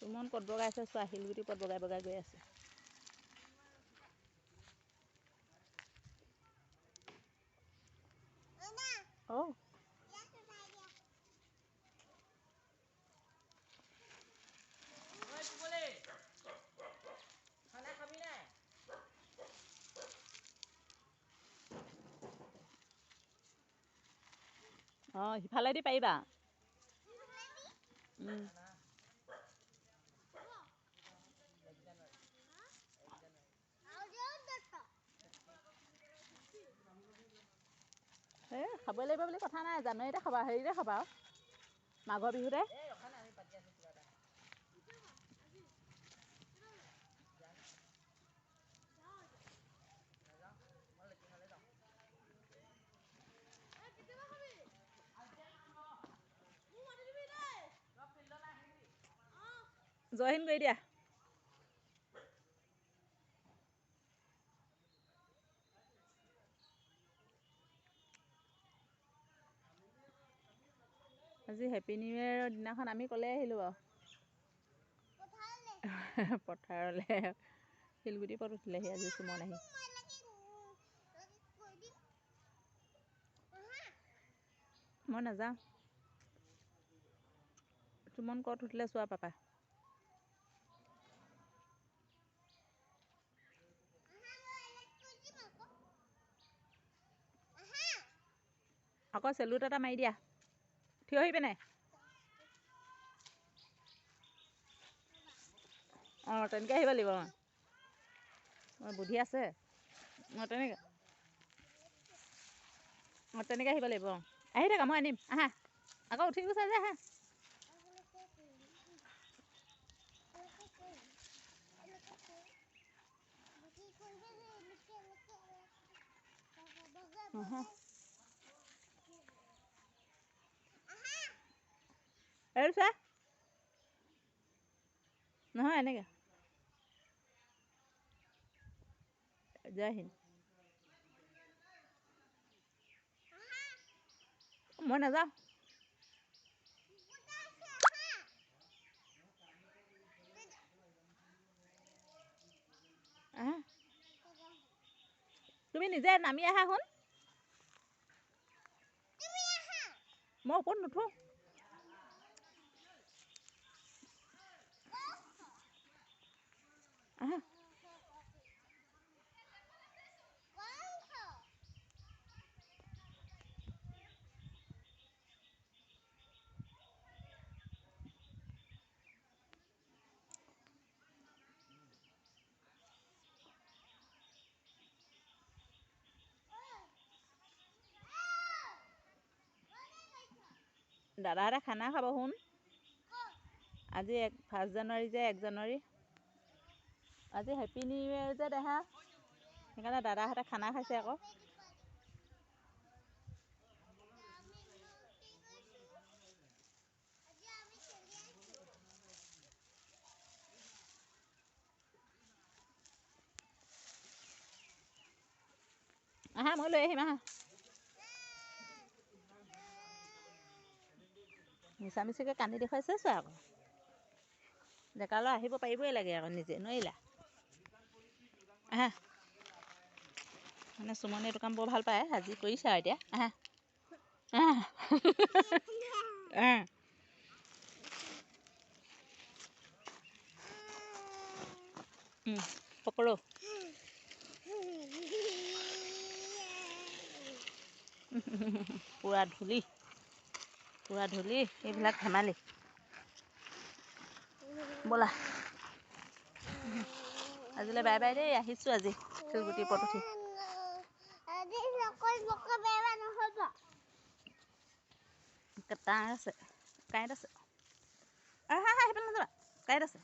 চুমন ক'ত বগাইছে চোৱা, শিলগুটি ওপৰত বগাই বগাই গৈ আছে। অঁ, অঁ, সিফালেদি পাৰিবা। এই খাবই লাগিব বুলি কথা নাই, জানুৱাৰীতে খাবা, হেৰিতে খাবা আৰু মাঘৰ বিহুতে। জয় হিন্দ কৰি দিয়া। আজি হেপী নিউ ইয়েৰৰ দিনাখন আমি ক'লে আহিলোঁ আৰু পথাৰলৈ। শিলগুটিৰ ওপৰত উঠিলেহি আজি চুমন আহি। মই নাযাওঁ। চুমন ক'ত উঠিলে চোৱা পাপা। আকৌ চেলুট এটা মাৰি দিয়া, থিয় হৈ পিনে। অঁ, তেনেকৈ আহিব লাগিব। অঁ, অঁ, বুদ্ধি আছে। অঁ, তেনেকৈ, অঁ, তেনেকৈ আহিব লাগিব। অঁ, আহি থাকা, মই আনিম। আহা, আকৌ উঠি গৈছা যে, আহা। এইটো চোৱা নহয়, এনেকৈ। জয় হিন্দ। মই নাযাওঁ। আহা, তুমি নিজে নামি আহা শুন, মই ওপৰত নুঠো। আহা, দাদাহঁতে খানা খাব শুন। আজি 1 জানুৱাৰী যে, 1 জানুৱাৰী, আজি হেপী নিউ ইয়েৰ যে দেহা, সেইকাৰণে দাদাহঁতে খানা খাইছে আকৌ। আহা, মই লৈ আহিম, আহা। মিছামিছিকৈ কান্দি দেখুৱাইছে চোৱা আকৌ। ডেকা ল'ৰা আহিব পাৰিবই লাগে আকৌ, নিজে নোৱাৰিলা। আহা, মানে চুমনে এইটো কাম বৰ ভাল পায়, আজি কৰিছে আৰু এতিয়া। আহা, আহা, পকৰো। পুৰা ধূলি, পুৰা ধূলি, এইবিলাক ধেমালি। ব'লা, আজিলৈ বাই বাই দেই, আহিছোঁ আজি শিলগুটিৰ ওপৰত উঠি। তাঁৰ আছে, কাঁইট আছে। আহা, আহা, সেইফালে নাযাবা, কাঁইট আছে।